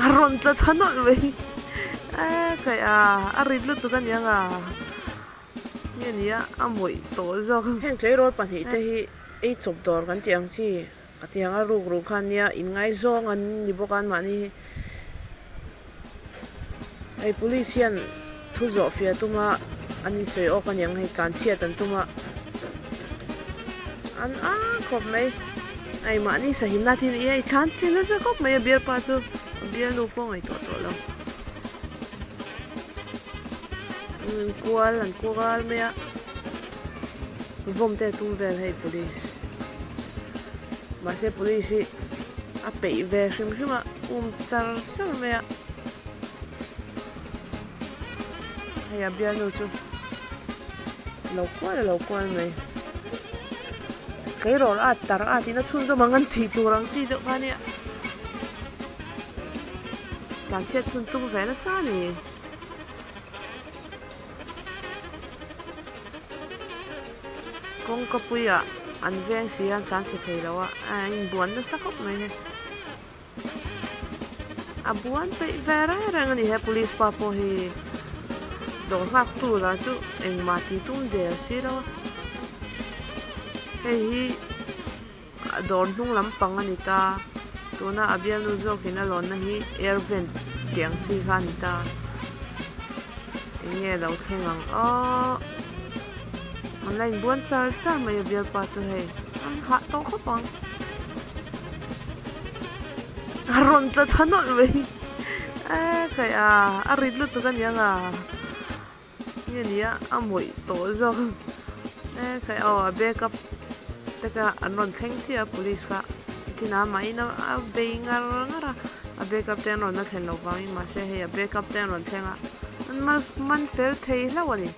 A rawn tla thla nawlh mai e kaih a a rit lutuk a niang a nge nia a mawih tawh zawk. Heng tleirawl pahnihte hi ei chawp dawr kan tih ang chi a tiang a ruk ruk kha ania inngaizawng an ni bawk a anmahni hi hei police hian thu zawh fiah tum a an insawi awk a niang hei tlanchhiat an tum a an a khawp mai hei mahni sahimna tin i hei thlan chi nasa khawp mai a bialpa chu a bialnu pawh ngaihtuah tawh lo an kual an kual mai a vawm te a tum vel hei police mahse police hi a peih ve hrim hrim a um char char mai a. Hei a bialnu chu lo kual a lo kual mai tleirawl at tar at in a chhunzawm ang an tih tur ang chi deuh kha ania tlanchhiat chhun tum ve nasa a ni. Kawngka puiah an veng si a an tlanchhe thei lo a a inbuan nasa khawp mai hei. A buan peih ve reng reng a ni he police pa pawh hi dawr nghak tu lah chu engmah tih tum der si lo a hei hi a dawr hnung lampang a ni ta tuna a bialnu zawkin a lawnna hi air vent tih ang chi kha a ni ta eng nge lo thleng ang aww an la inbuan char char mai a bialpa chu hei an hah tawh khawp ang. A rawn tla thla nawlh mai e kaih a a rit lutuk a niang a nge nia a mawih tawh zawk e kaih aw a backup te kha an rawn thleng chiah a police kha chinah mahin a bei ngar ngar a a backup te an rawn la thlen loh vangin mahse hei a backup te an rawn thleng a an man fel thei hlauh a ni.